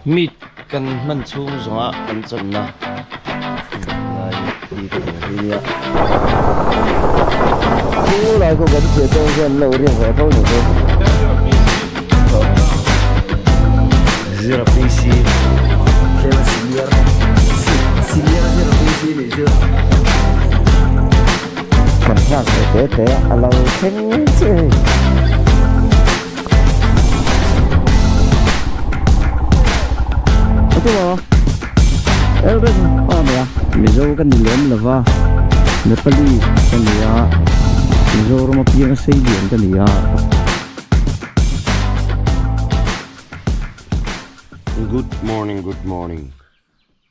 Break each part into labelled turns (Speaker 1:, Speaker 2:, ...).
Speaker 1: Meet kan hman chhung zawnga kan chawlhna lai hi ka hmu hi nia. Chu lai khaw kan chhiah tawng hian lo riak ve tho ni chu. Zira PC tlema senior senior zira PC nih chu. Kan nghak ve te te a lo thleng che hei. Mizo ka ni lem lova Nepali ka ni a Mizoram apianga sei lian ka ni a. Good morning good morning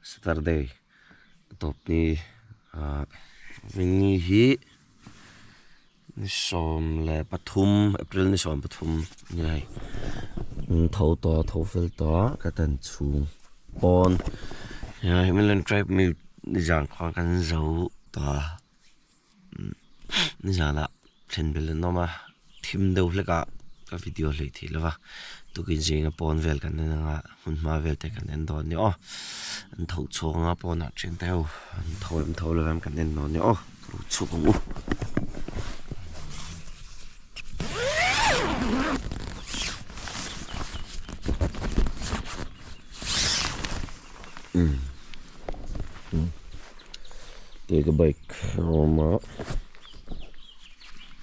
Speaker 1: Saturday tawp ni ah ni hi. Ni 13 April ni 13 ni hei tho tawh tho fel tawh a ka tan chhung pawn Himalayan tribe milk nizan khan kan zo tawh a nizanah then bel an awm a thim deuh hlek ah ka video hleih theih lo va tukin zinga pawn vel kan en anga hmun hma vel te kan en dawn nia aw an tho chhuak anga pawnah thian te ho an tho em tho lo em kan en dawn nia aw. Ro chhuak ang u. Take a bike awm a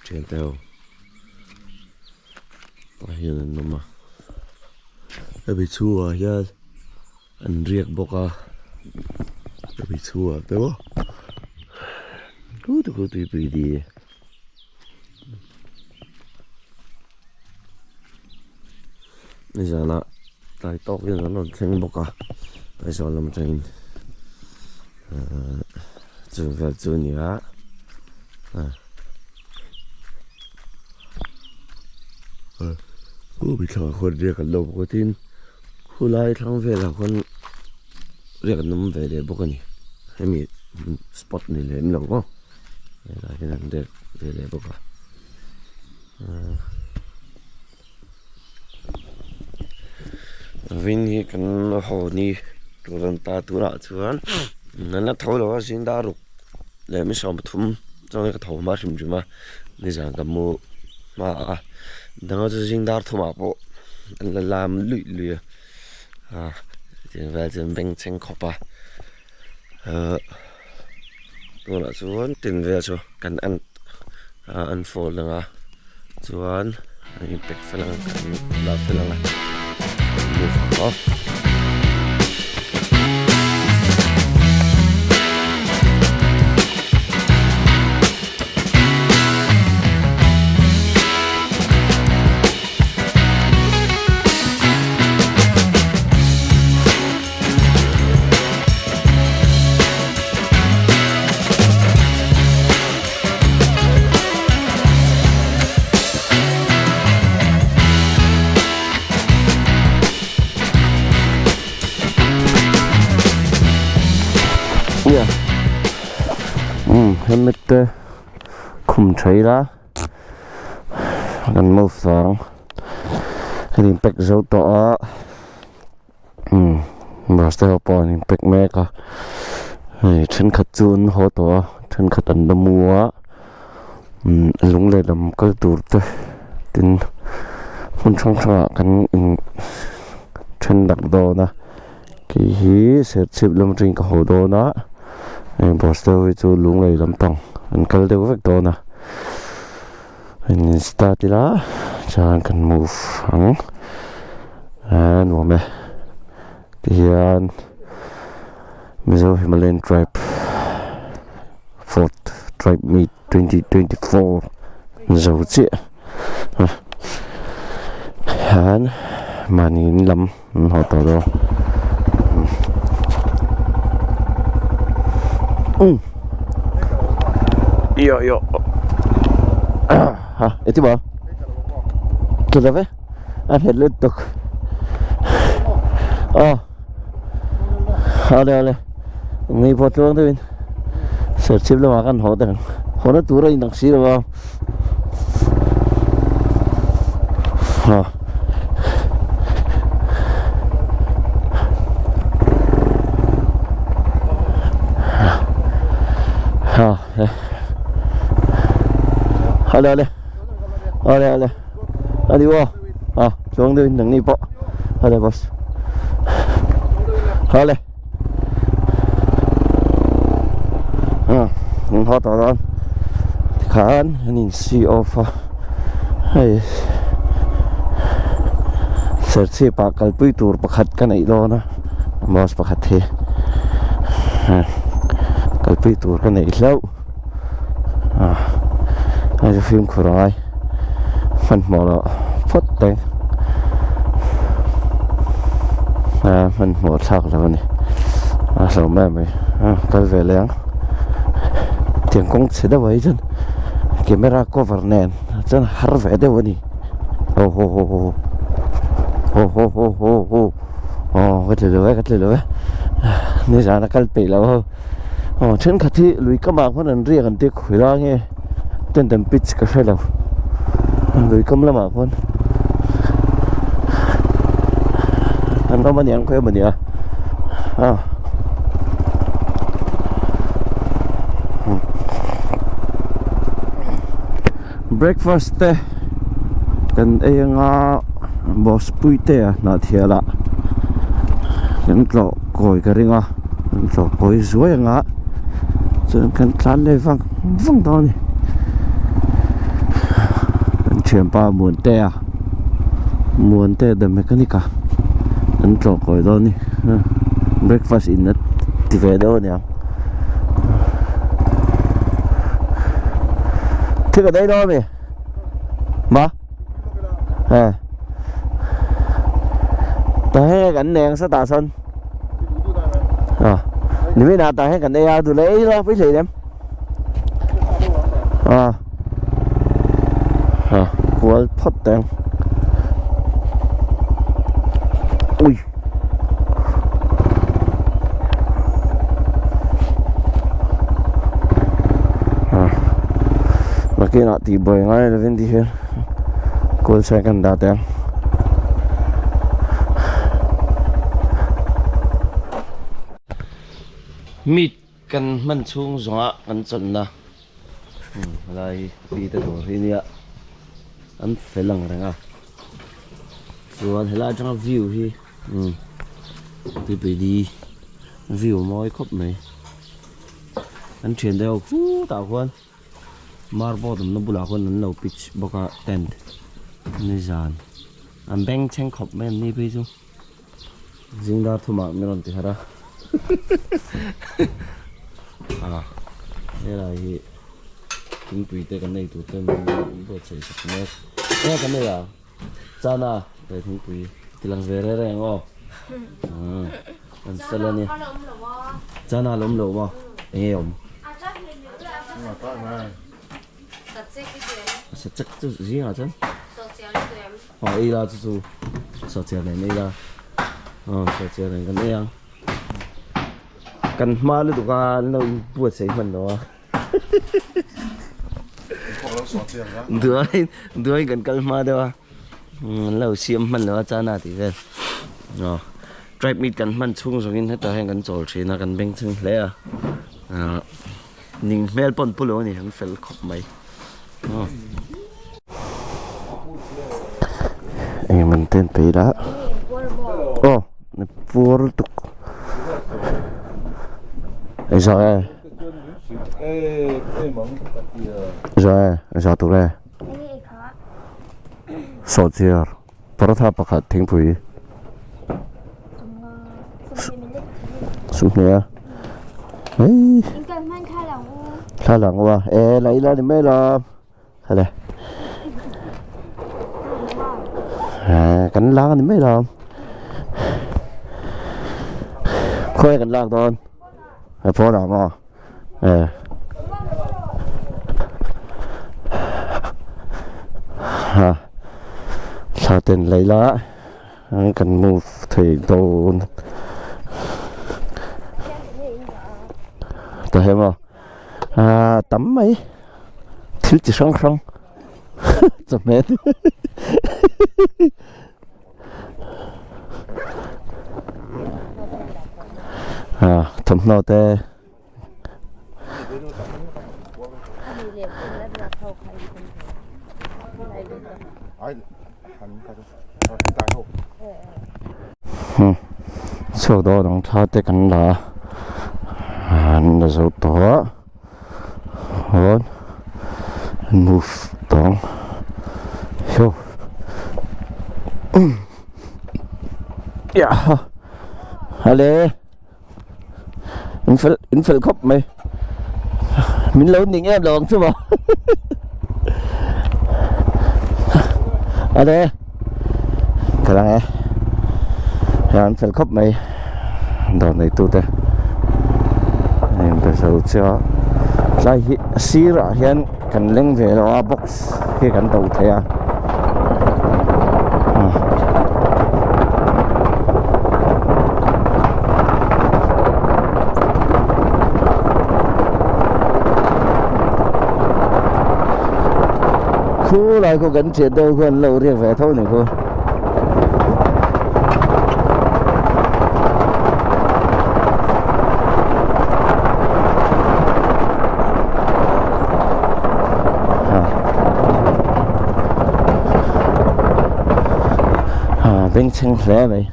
Speaker 1: thian te ho tah hian an awm a hemi chhungah hian An riak bawk a hemi chhungah te maw khu te khu tuipui di nizanah tlai tawk in an rawn thleng bawk a Aizawl lam atangin ahh chung vel chu a ni a ah thla khawn riak an lo bawk a tin. Khulai thlang velah khawn riak an awm ve leh bawk a ni hemi spot ni lem lo maw helai hian an riak ve leh bawk a vawin hi kan haw ni tur an ta tunah chuan an la tho lo a zing dar ruk leh mi 30 chuan ka tho hma hrim hrim a nizan ka mu hma a danga chu zing dar thumah pawh an la lam luih luih a ah tiang vel chuan bengchheng khawp a ahh tunah chuan tin vel chu kan en ah an fold ang a chuan an in pack fel ang a kan la fel ang a kan move ang aw. Helmet te khum tha ila kan move vang kan in pack zo tawh a umm bus te ho pawh an in pack mek a hei thenkhat chu an haw tawh a thenkhat an la mu a umm lung lehlam kal tur te tin hmun hrang hrang ah kan in then darh dawn a kei hi serchhip lam atangin ka haw dawn a heng bus te ho hi chu lunglei lampang an kal deuh vek dawn a in start ila chuan kan move ang a nuam e tihian Mizo Himalayan Tribe fourth tribe meet 2024 zo chiah hian mahni in lam an haw tawh dawn um yo yo ha eti ba tla ve a hlet let tuk a ale ale ni pawh tluang deuhin serchhip lamah kan haw ta haw na tur a inang si lo a ha. Ale ale ale ale ani aw a chuang deuhin nangni pawh ale boss ale a an haw tawh dawn tikhan an in see off a hei serchhip ah kalpui tur pakhat ka neih dawn a bus pakhat hi kalpui tur ka neih hlauh a hei chu fimkhur a ngai hmanhmawh loh phawt te a hmanhmawh thlak lo a ni a hlauh em mai a kal ve leh ang tiang kawng chhe deuh ah hi chuan camera cover nen chuan a har ve deuh a ni aw haw haw haw haw haw haw haw haw aw ka tlu lo e ka tlu lo e nizan a kal peih lo ho. Aw thenkhat hi lui kamah khuan an riak an tia khawi lai nge tent an pitch ka hre lo lui kam lamah khuan an awm aniang khawi emaw nia a breakfast te kan ei anga boss puite a hnahthial ah kan tlawh kawi ka ring a kan tlawh kawi zuai anga chuan kan tlan leh vang vang dawn a ni kan thianpa Muantea Muantea the mechanic a kan tlawh kawi dawn a ni breakfast in a ti ve deuh aniang. Thil ka dei dawn ami? Ma? Eh. Ta he kan neng sa ta sawn. À. Ni mi na ta he kan ei a du le ei lo pui thei lem. À. À, kual phawt teng. Ui. Nakinah tih buai ngai lovin ti hian kawl chhian kan dah teh ang. Meet kan hman chhung zawngah kan chawlhna helai hi pi te dawr hi nia an fel ang reng a chuan helai atanga view hi umm tuipui di view mawi khawp mai an thian deuh khutah khuan marble awmna bulah khuan an lo pitch bawk a tent nizan an bengchheng khawp mai an ni phei chu. Zing dar thumah min rawn ti harh a a helai hi thingpui te kan nei tur te min buatsaih sak mek enge kan nei a chana leh thingpui ti lang ve reng reng aw an fel a ni chana a la awm lo maw enge awm sachek chu zingah chuan Aw ei la chu chu sawhchiar nen ei la aw sawhchiar nen kan ei ang kan hma lutuk a an lo in buatsaih hman lo a duain duain kan kal hma deuh a an lo siam hman lo a chana tih vel aw tribe meet kan hman chhung zawngin hetah hian kan chawl thin a kan bengchheng hle a ah ning hmel pawn pu lo a ni an fel khawp mai aw. Engemaw te an peih la aw ni puar lutuk ei zawh e zawh e ei zawh tur e sawhchiar paratha pakhat thingpui sumhne a hei thla lang u a e la ila ni mai lo. Hale kan lak a ni mai lo khawi kan lak dawn a phone ah maw eh ha thla ten lei la kan move thei dawn ta he maw ah tam mai. Thil chi hrang hrang chawhmeh ah thawmhnaw te Chhuak dawn ang thla te kan la a, an la zo tawh a, chuan move tawng hiu ale in fel in fel khawp mai min lo ning em lo ang chu maw ale ka lang e an fel khawp mai dawr nei tu te in pe zo chiah a tlai hi a sirah hian kan leng ve lo a box hi kan do thei a. Khu lai khu kan thian deuh khuan lo riak ve tho ni khu. Bengchheng hle mai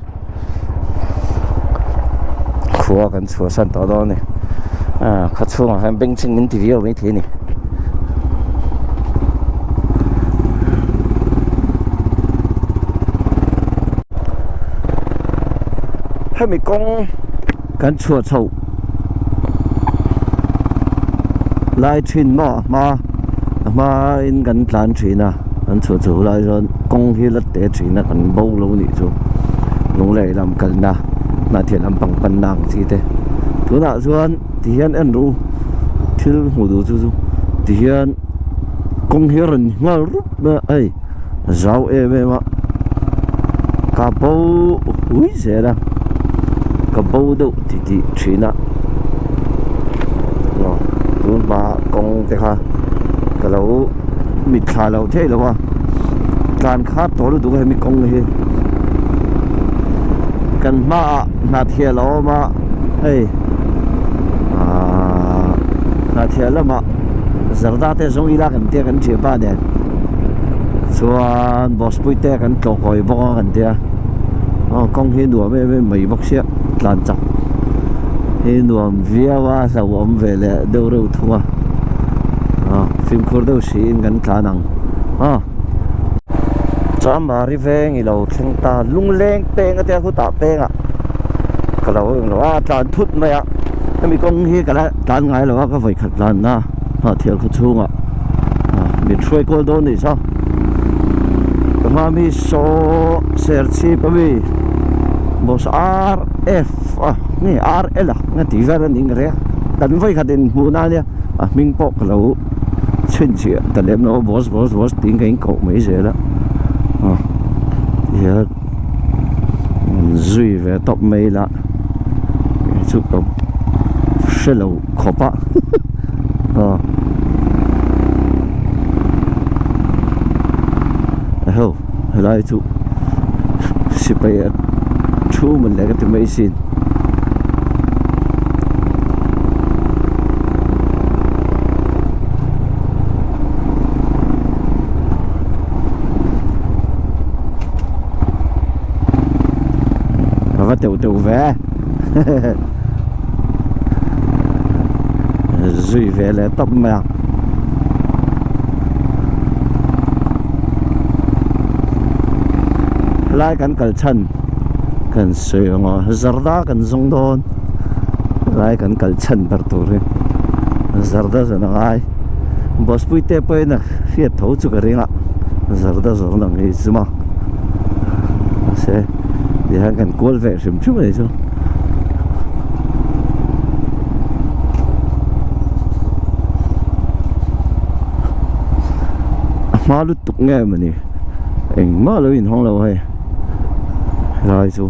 Speaker 1: khua kan chhuahsan tawh dawn a ni khaw chhungah hian bengchheng min ti viau maithei a ni. Hemi kawng kan chhuah chhoh lai thin maw a hma a hma in kan tlan thin a kan chhuah chhoh lai chuan kawng hi la te thin a kan bo lo nih chu lunglei lam kalna hnahthel lampang panna ang chi te tunah chuan ti hian en rawh u thil hmuh duh chu chu ti hian kawng hi a rawn nghal rup mai a hei zau em em a ka bo hui zel a ka bo deuh ti tih thin a aw tun hma kawng te kha ka lo mitthla lo thei lo a tlan kha tawh lutuk a hemi kawng hi kan hmaah hnathial a awm a hei ahh hnathial lamah zarda te zawng ila kan tia kan thianpa nen. Chuan boss pui te kan tlawh kawi bawk a kan tia aw kawng hi nuam em em mai bawk sia tlan chak hi nuam viau a hlauhawm ve leh deuh reuh thung a aw fimkhur deuh hriin kan tlan ang aw. Chamari veng i lo thleng ta lungleng peng a tia khutah pengah ka lo eng lo a tlan thut mai a hemi kawng hi ka la tlan ngai lo a ka vawikhat tlanna hnahthial khaw chhungah. Min hruai kual dawn nih saw ka hma mi saw serchhip ami boss r f a nge r l a nge tih vel a ning reng a kan vawi khat in hmuh na ania a hming pawh ka lo chhinchhiah ta lem lo a boss boss boss tiin ka inkoh mai zel a aw tihian zui ve tawp mai ila chu ka hre lo khawp a. Aw Eho helai chu sipai a thu man leh ka ti mai sin a va teuh teuh ve hehehe. Zui ve leh tawp mai a. Helai kan kal chhan kan sawi ang aw zarda kan zawng dawn helai kan kal chhan ber tur hi zarda zawn a ngai bus pui te pawhin a hriat tho chu ka ring a zarda zawn ang hi zum a mahse tihian kan kual ve hrim hrim a ni chu. A hma lutuk nge mawni engmah lo inhawng lo hei helai chu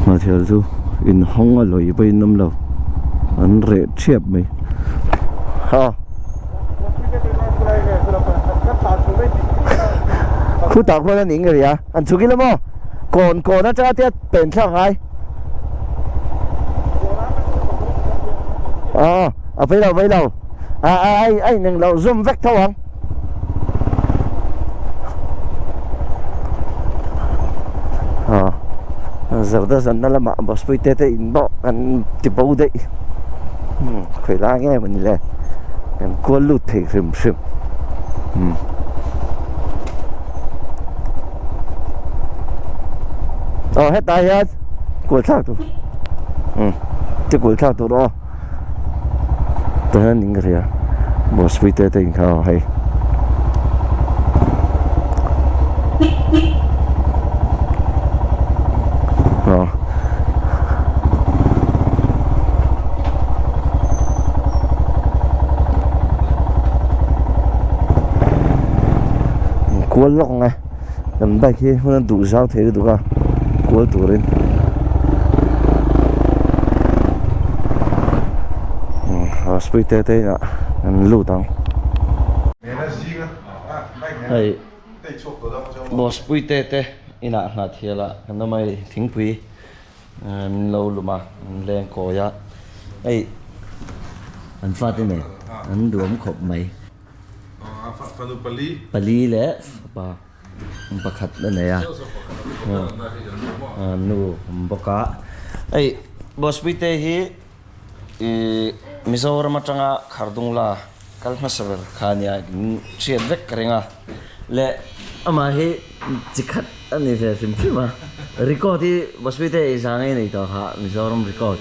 Speaker 1: hnathel chu inhawng a lawi pawhin an awm lo an reh thiap mai ha. Khutah khuan a ning ria an chhuk ila maw kawn kawn atanga tia pen thlak ngai aw a vei lo vei lo a a ai a ineng lo zum vek tho ang aw. Zarda zanna lamah bus pui te te in pawh kan ti bo daih umm khawi lai nge mawni le kan kual lut thei hrim hrim umm aw hetah hian kual thlak tur umm chu kual thlak tur aw tah hian in ka hria bus pui te te in kha aw hei. Kual lawk ang e kan bike hi hmun a duh zau thei lutuk a kual turin hospital te te inah kan lut ang hei. Boss Puite te inah hna thial ah kan awm a hei thingpui min lo lum a an leng kawi a hei an fate nen an duam khawp mai pali leh fapa pakhat a nei a nu awm bawk a hei Boss Puite hi. Ih Mizoram atanga Khardungla kal hmasa ber kha nia in hriat vek ka ring a leh amah hi chi khat a ni ve hrim hrim a record hi Bosby te ei zang ei nei tawh kha Mizoram record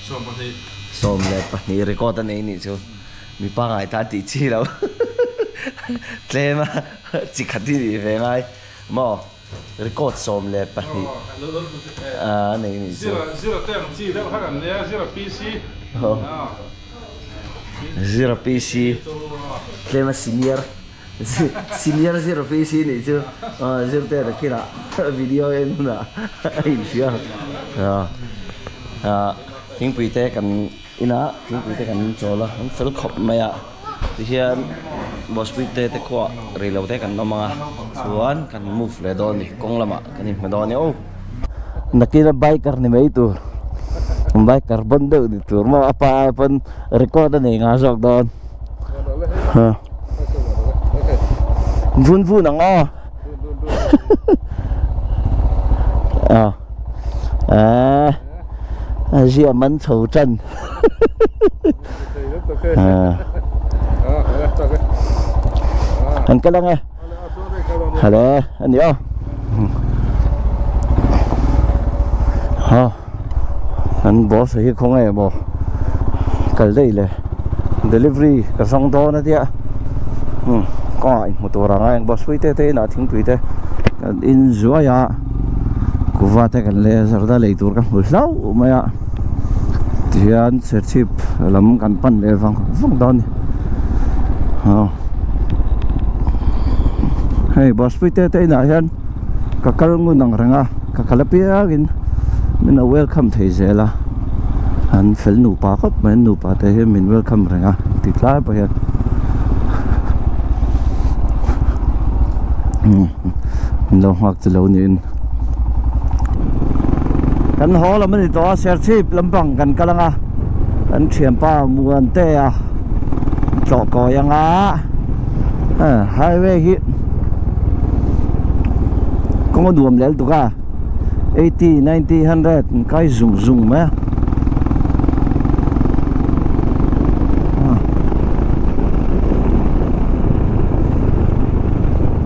Speaker 1: 12 record a nei nih chu mi pangngai tan tih chi lo tlem a chi khat hi nih ve ngai maw. Record 12 a nei nih chu.
Speaker 2: Zira te ang chi deuh kha kan nia, Zira PC.
Speaker 1: Zira PC tlem a senior senior Zira PC nih chu Zirte a kinah video en hunah a inhria. Thingpui te kan inah thingpui te kan chawl a, an fel khawp mai a. Tihian Bawspui te te khuah rei lo te kan awm ang a, chuan kan move leh dawn a ni, kawng lamah kan inhmu dawn a ni aw. Nakina biker ni mai tur, biker pawn deuh ni tur maw a pa ai pawn record a nei nga zawk dawn. Vun vun ang aw. A zia man chho tan. An kal ang e. Hale a ni aw. Ha. An boss hi khaw nge maw kal daih le. Delivery ka zawng dawn a tia. Hmm kawngah inhmu tur ang a eng boss pui te te inah thingpui te kan in zuai a. Kuva te kan lei a zarda lei tur ka hmu hlauh mai a tihian serchhip lam kan pan leh vang vang dawn a ni aw hei bus pui te te inah hian ka kal ngun ang reng a ka kal apiangin min lo welcome thei zel a an fel nupa khawp mai an nupa te hian min welcome reng a ti tlai pawh hian umm. Min lo nghak chu lo niin kan haw lam a ni tawh a Serchhip lampang kan kal ang a kan thianpa Muantea tlawh kawi ang a highway hi kawng a nuam lel tuk a 80 90 100 an kai zung zung mai a.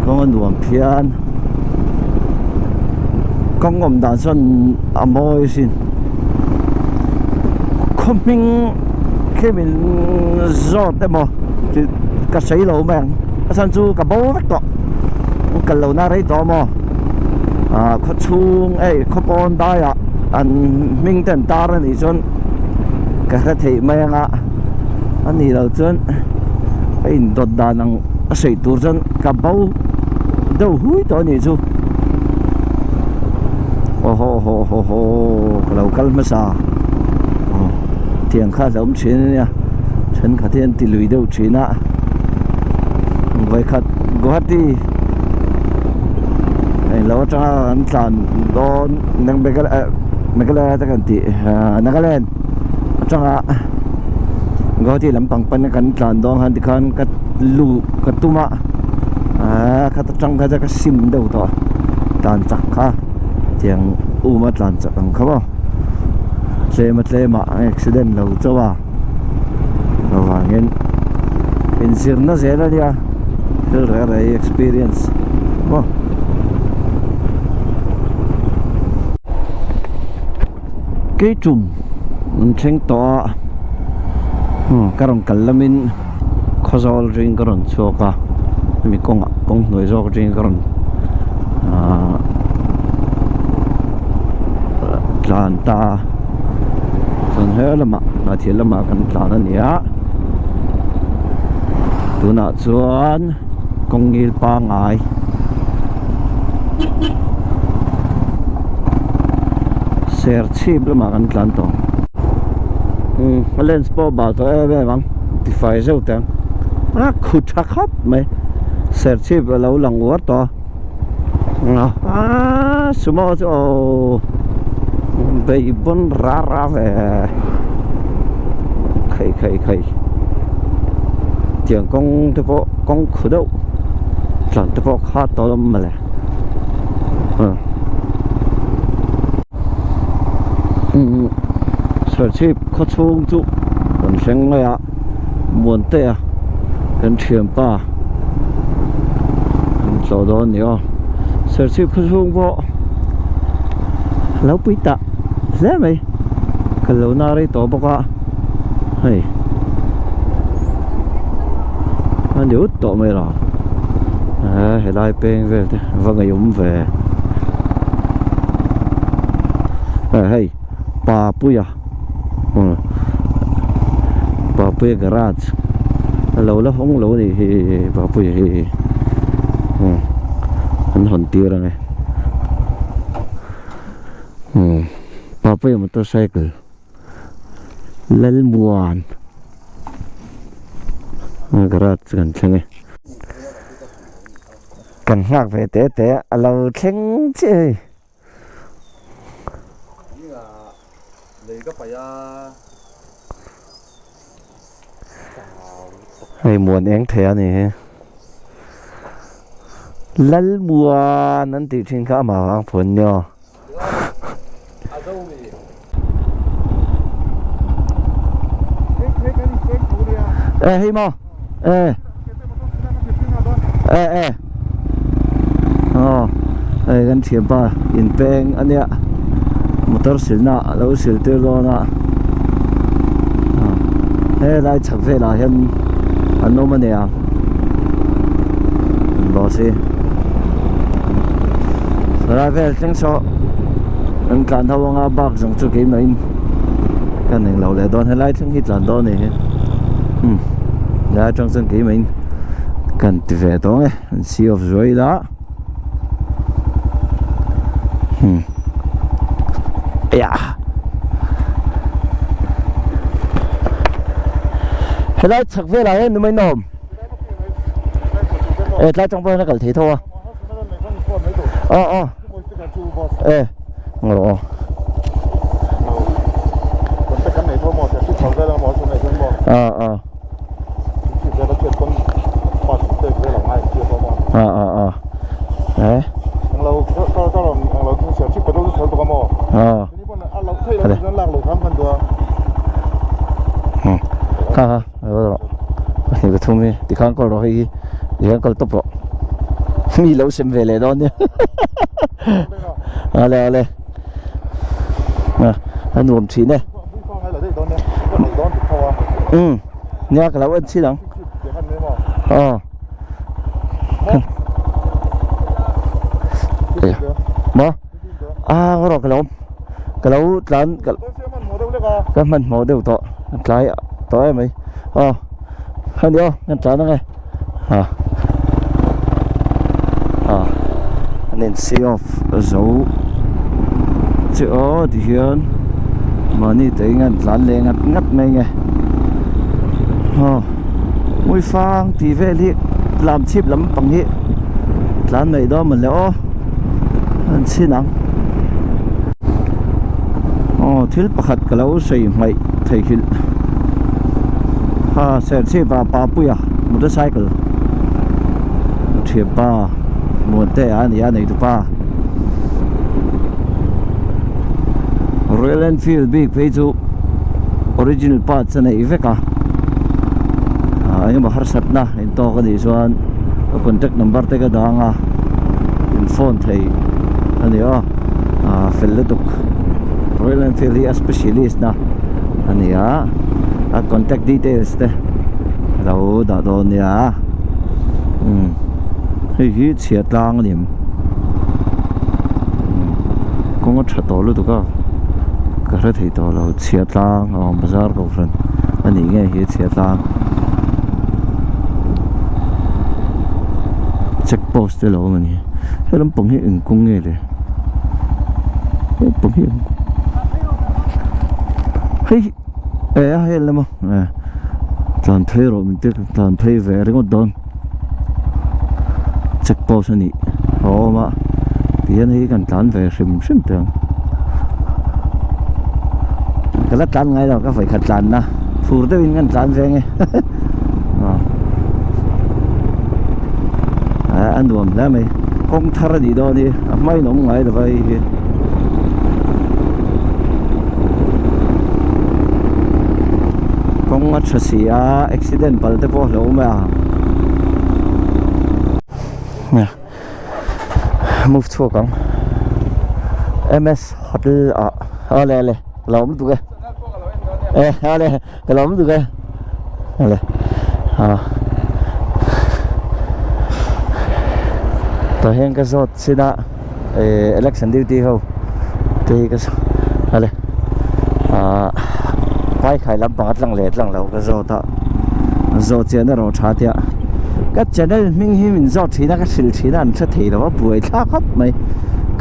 Speaker 1: Kawng a nuam phian kawng awm dan chuan a mawi sin khaw hming khi min zawt emaw tih ka sawi lo mai ang a chhan chu ka bo vek tawh kal lo na rei tawh maw ah khaw chhung ei khaw pawn daiah an hming te an tar a nih chuan ka hre theih mai ang a a nih loh chuan a indawt dan ang a sawi tur chuan ka bo deuh hui tawh a nih chu aw haw haw haw haw ka lo kal hmasa aw tiang kha a hlauhawm thin a nia thenkhat hi an ti lui deuh thin a vawikhat Guwahati englo atanga an tlan dawn Meghalaya te kan tih Nagaland atanga Guwahati lampang pana kan tlan dawn khan tikhan ka luh ka tum a aaa khata tang kha chuan ka sim deuh tawh tlan chak kha. Tiang um a tlan chak ang kha maw tlem a tlem ah an accident lo chauh a avangin inzirna zel a nia thil reh reh hi experience maw. Keitum an thleng tawh a ka rawn kal lamin Khawzawl ring ka rawn chhuak a hemi kawngah kawng hnuai zawk atangin ka rawn ahh tlan ta a chuan he lamah hnahthil lamah kan tlan a ni a tunah chuan kawng ngil pangngai Serchhip lamah kan tlan tawh umm a lens pawh a bal tawh em em ang. Tifai zeuh teh ang a khu tha khawp mai serchhip a lo lang uar tawh a aaa sumo chu aww bei bawn ra ra ve khai khai khai tiang kawng te pawh kawng khu deuh tlan te pawh kha tawh lawm mawle Serchhip khaw chhung chu kan thleng mai a Muantea kan thianpa an tlawh dawn a ni aw Serchhip khaw chhung pawh a lo pui tah hle mai ka lo na rei tawh bawk a hei a ni ut tawh mai lo helai peng vel te va ngeiawm ve. Hei Papuia Papuia garage a lo la hawng lo a nih hi Papuia hi an hawn tir ang e Papuia motorcycle Lalmuan garage kan thleng e. Kan nghak ve te te a lo thleng chiah hei. Hei muan eng thei a ni hi. Lalmuan an tih thin kha amah vang phuan nia. Ê hi maw ê ê ê aw hei kan thianpa inpeng a nia motor silna a lo sil tir dawn a helai chhak velah hian an awm a nia boss hi helai vel thleng saw an tlan ho anga bak zawng chu keimah in ka ning lo leh dawn helai thleng hi tlan dawn a ni hi umm helai atang chuan keimah in kan ti ve tawh ang e an see off zuai ila umm eiah helai chhak velah hian numai nawm e tlai tang pawh hian a kal thei tho a aw aw e ngawh aw a a a a a e a kha kha rawh hei pathum hi tikhan kawl rawh hei hi tikhan kawl tawp rawh mi lo sem ve leh dawn nia ale ale a nuam thin e um nia ka lo en chhin ang aw maw a rawh ka lo ka lo tlan ka ka hmanhmawh deuh tawh a tlai tawh em mai aw hani aw kan tlan ang e ha a an in see off zo che aw ti hian mahni te in an tlan leh ngat ngat mai nge aw hmuifang tih vel hi lam chhip lampang hi tlan mai dawn mawn le aw an chhin ang aw thil pakhat ka lo sawi hmaih theihhilh ha serchhip ah papuia motorcycle thianpa muante a ni a neitupa. Royal Enfield bik phei chu original parts a nei vek a ah engemaw harsatna intawk a nih chuan ka contact number te ka dang a in phone thei a ni aw ah fel lutuk Royal Enfield hi a specialist na a ni a a contact details te a lo dah dawn nia umm hei hi chhia tlang a ni em kawng a tha tawh lutuk a ka hre thei tawh lo chhia tlang a awm bazar kohhran a nih ngei hi chhia tlang check post te lo awm a ni he lampang hi eng kawng nge le he lampang hi eng hei eh a hel lama eh tlan phei rawh min ti tlan phei ve ringawt dawn check post a nih a awm a tihian hei kan tlan ve hrim hrim teh ang ka la tlan ngai lo ka vawikhat tlan na fur deuhin kan tlan ve ange ah a nuam hle mai kawng thar a nih dawn hi a hmain awm ngai lo va hei hi. Kawng a tha si a accident pal te pawh a hlauh mai a move chhuak ang M_S hotel ah awle awle ka lo awm duk e e awle ka lo awm duk e awle ah tah hian ka zawt chin a. eh election duty ho te hi ka ale ah paikhai lampang a tlang leh tlang lo ka zawt a zawh chian erawh tha tia ka channel hming hi min zawt thin a ka hrilh thin a an hre thei lo a buai thlak khawp mai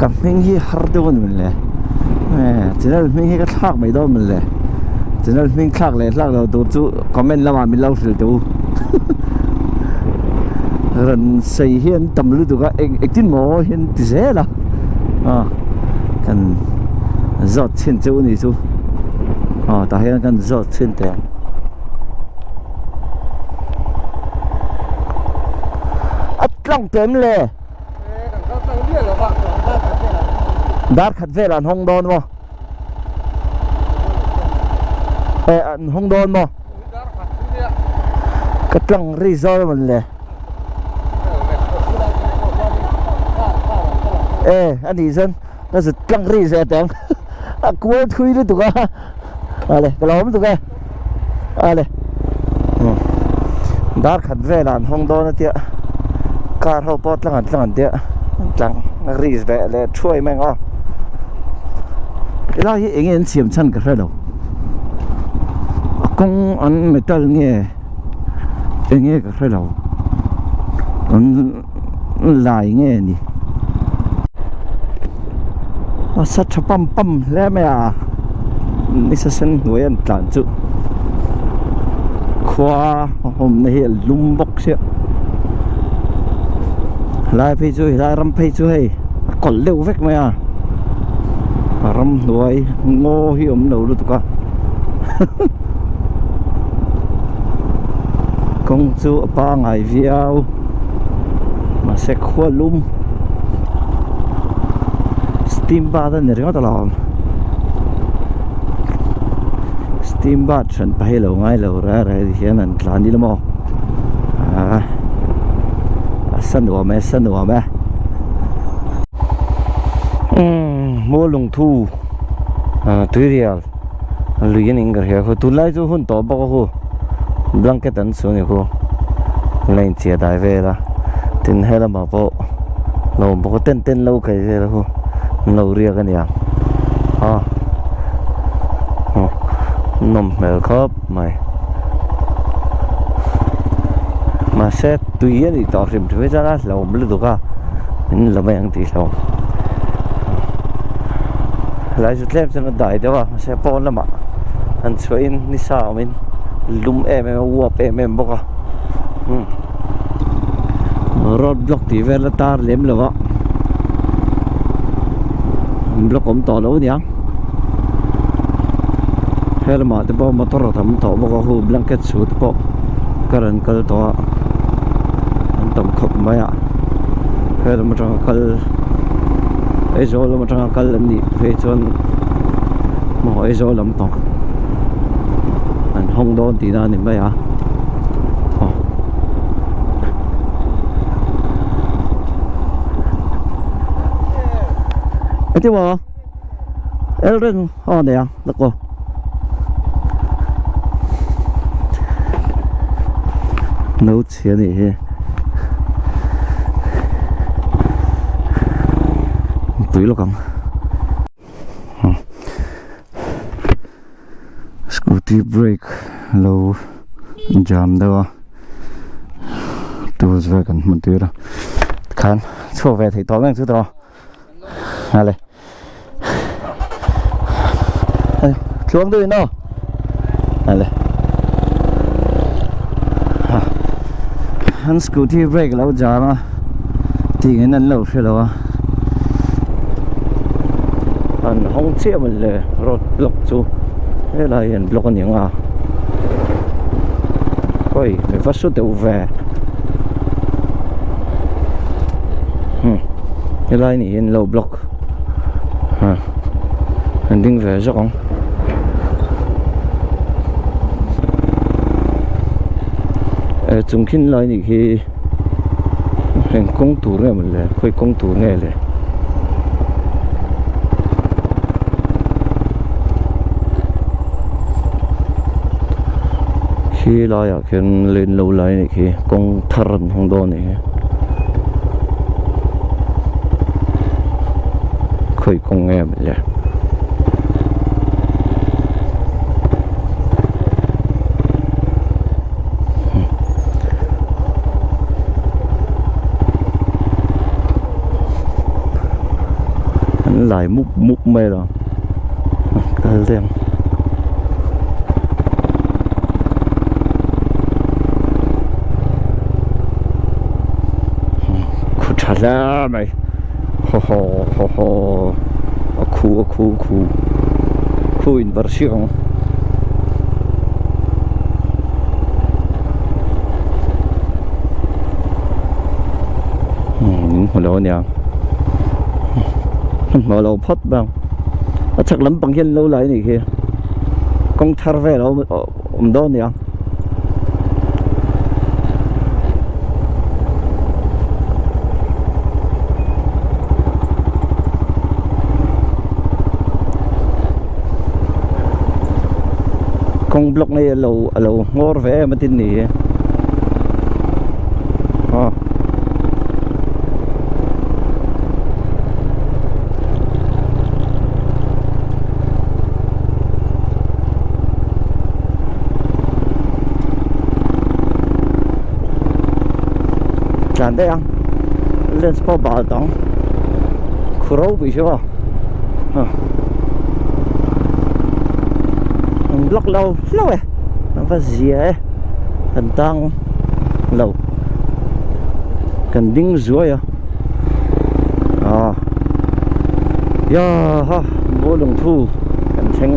Speaker 1: ka hming hi har deuh a ni le eh channel hming hi ka thlak mai dawn maw le channel hming thlak leh thlak lo tur chu comment lamah min lo hrilh teh u rawn sawi hi an tam lutuk a eng engtin maw hian ti zel a ah kan zawt chhin chu ni chu aw tah hian kan zawt chhin teh ang a tlang teh em le dar khat velah an hawng dawn maw eh an hawng dawn maw ka tlang ri zawl a mawn le. E a nih chuan ka zut tlang ri zeh teh ang a kual thui lutuk a ale ka lo awm lutuk e ale dar khat velah an hawng dawn a tia car ho pawh tlang an tlang an tia tlang ri ve leh thuai mai ang aw helai hi eng nge an siam chhan ka hre lo a kawng an metal nge. Eng nge ka hre lo an lai nge ni a sa tha pam pam hle mai a nisa sen hnuai an tlan chu khua a awmna hi a lum bawk sia helai phei chu helai ram phei chu hei a kawlh deuh vek mai a a ramhnuai ngaw hi a awm lo lutuk a. Kawng chu a pangai viau mahse khua lum steam bath a ni ringawt alawm steam bath hran pa hi lo ngai lo reng reng ti hian an tlan ila maw ah a sa nuam e a sa nuam e umm mual lungthu ah tuirial. Lui a ning ka hria khu tunlai chu hun tawh bawk a khu blanket an su a ni khu la inchhiah dai vel a tin he lamah pawh lo awm bawk a tent te an lo kai vel a khu an lo riak a niang a nawm hmel khawp mai mahse tui a nih tawh hrim hrim hi chuan a hlauhawm lutuk a min la mai ang tih hlauhawm. Helai chu tlem chuan a dai deuh a mahse pawn lamah han chhuahin ni sa awmin lum em em a uap em em bawk a umm road block tih vel a tar lem lo a block awm tawh lo aniang he lamah te pawh motor a tam tawh bawk a hu blanket su te pawh ka rawn kal tawh a an tam khawp mai a he lam atanga kal Aizawl lam atanga kal an nih phei chuan Maw Aizawl lampang an hawng dawn tihna a ni mai a aw. Engtin maw Elreng aw nei ang lawk aw. No chhia a nih hi. Tui lawk ang. Scooty brake lo jam deuh a tools vel kan hmu tir a tikhan chhuak ve theih tawh mek chu tawh ale tluang deuh in aw ale an scooty brake lo jam a tih in an lo hre lo a. An hawng chiah maw le road block chu helai hi an block a ni ang a hawi mi va su deuh ve hmm helai ni hi an lo block ha an ding ve zawk ang. Chung khin lai nih khi eng kawng tur nge maw le khawi kawng tur nge le khi laiah khian lane lo lai a nih khi kawng thar an hawng dawn a nih hi khawi kawng nge maw le. An lai mup mup mai lo kal daih ang. Khu tha hle mai haw haw haw haw a khu a khu khu khu in bar siak ang. Min hmu lo ania hmanhmawh lo phawt bang a chhak lampang hian lo lai anih khi kawng thar vel a awm dawn ania. Kawng block na hi a lo a lo nghawr ve em a tin ni hi aw tlan daih ang lens pawh bal tawng khu ropui si maw. An block lo hlauh e an va zia e kan tang lo kan ding zuai a ah ya ha ball lung thu kan thleng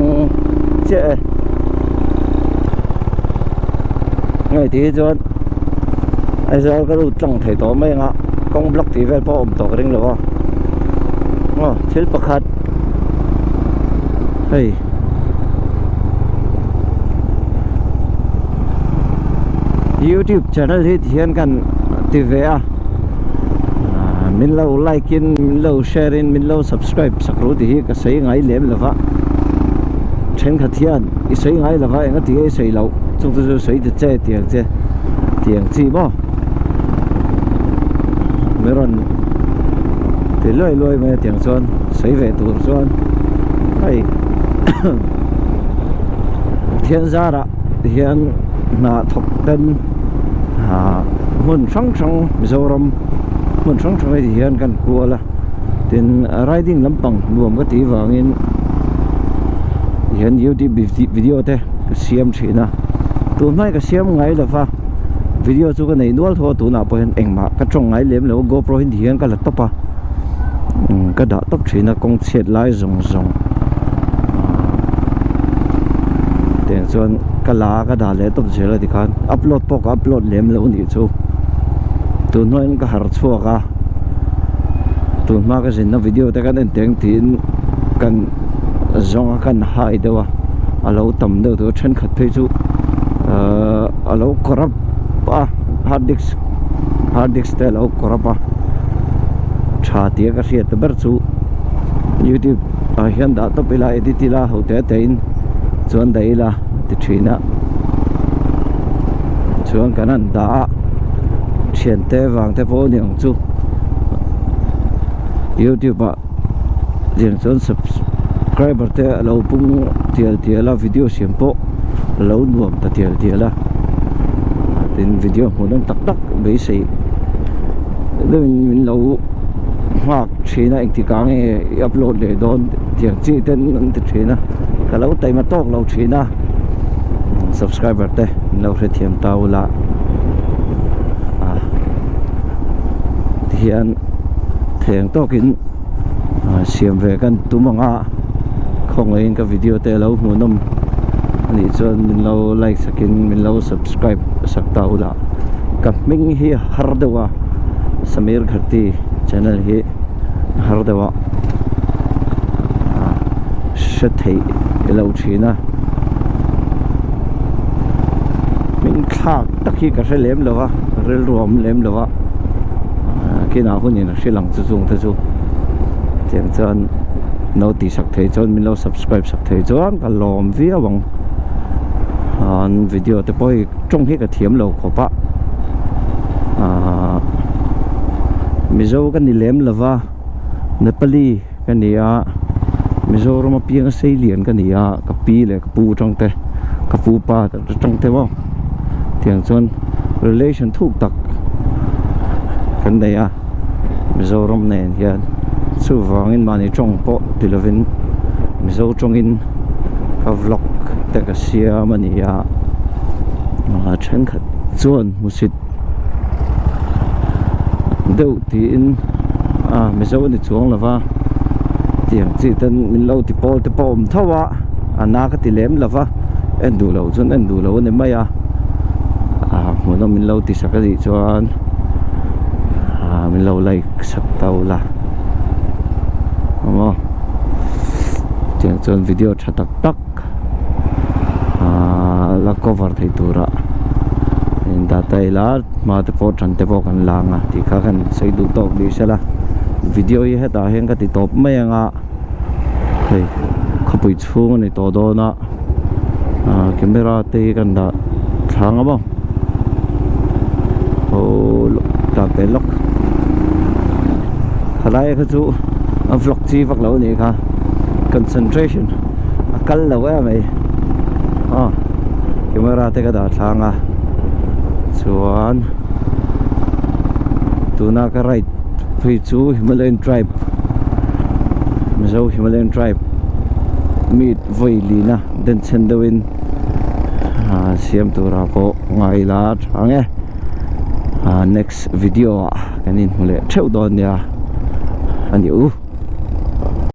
Speaker 1: chiah e hei ti hi chuan Aizawl ka lut tlang thei tawh mai anga kawng block tih vel pawh a awm tawh ka ring lo a aw thil pakhat hei youtube channel hi ti hian kan ti ve a min lo like in min lo share in min lo subscribe sak ru tih hi ka sawi ngai lem lo va thenkhat hian i sawi ngai lo va enga ti nge i sawi loh chung te chu sawi ta che tiang che tiang chi maw mi rawn ti luai luai mai a tiang chuan sawi ve tur chuan hei thian zarah hian hna thawk ten ah hmun hrang hrang Mizoram hmun hrang hrang ah hian kan kual a tin riding lampang nuam ka tih vangin hian youtube video te ka siam thin a tunhmai ka siam ngai lova video chu ka nei nual tho a tunah pawh hian engmah ka tawng ngai lem lo a gopro hi hian ka la tawp a ka dah tawp thin a kawng chhiat lai zawng zawng tiang chuan ka la a ka dah leh tawp zel a tikhan upload pawh ka upload lem lo anih chu tun hnuaiin ka harh chhuak a tun hma ka zinna video te kan en teng tiin kan. zawnga kan hai deuh a a lo tam deuh tur thenkhat phei chu ahh a lo corrupt a hard disk hard disk te a lo corrupt a tha tia ka hriat ta ber chu youtube ah hian dah tawp ila edit ila ho te te in chuan dah ila ti thin a chuan kan han dah a thiante vang te pawh a ni ang chu youtube ah. Tiang chuan subscriber te a lo pung tial tial a video siam pawh a lo nuam ta tial tial a tin video hmuh nawm tak tak beisei deuhin min lo nghak thin a engtik ah nge i upload leh dawn tiang chi ten an ti thin a ka lo taima tawk lo thin a subscriber te min lo hrethiam ta ula a tihian. Theng tawkin siam ve kan tum ang a khawngaihin ka video te lo hmuhnawm a nih chuan min lo like sakin min lo subscribe sak ta ula ka hming hi har deuh a Samir Gharti channel hi har deuh a hre theih i lo thin a hming thlak tak hi ka hre lem lo va rilru a awm lem lo va. Kinah hunin a hrilh ang chu chung te chu tiang chuan no tih sak thei chuan min lo subscribe sak thei chuan ka lawm viau ang an video te pawh hi tawng hi ka thiam lo khawp a ahh mizo ka ni lem lo va nepali ka ni a mizoram apianga sei lian ka ni a ka pi leh ka pu atang te ka pu pa atang te maw tiang chuan relation thuk tak kan nei a mizoram nen hian chuvangin mahni tawng pawh ti lovin mizo tawngin ka vlog te ka siam a ni a thenkhat chuan hmusit deuh tiin a mizo a ni chuang lo va tiang chi ten min lo ti pawl te pawh a awm tho a a na ka ti lem lo va en duh loh chuan en duh loh a ni mai a ah hmuhnawm min lo ti sak a nih chuan ah min lo like sak ta ula awm tiang chuan video tha tak tak ah la cover thei tura in data ila hma te pawh tan te pawh kan lang a tih kha kan sawi duh tawk ni sela video hi hetah hian ka ti tawp mai ang a hei khawpui chhung a ni tawh dawn a ah camera te hi kan dah thlang a maw aw tlan ve lawk khalai kha chu a vlog chi vak lo a nih kha concentration a kal lo em mai aw camera te ka dah thlang a chuan tuna ka ride phei chu Himalayan tribe Mizo Himalayan tribe meet vawi lina denchhen deuhin ah siam turah pawh ngai ila a tha ang e ah next video ah kan inhmu leh theuh dawn nia a ni u.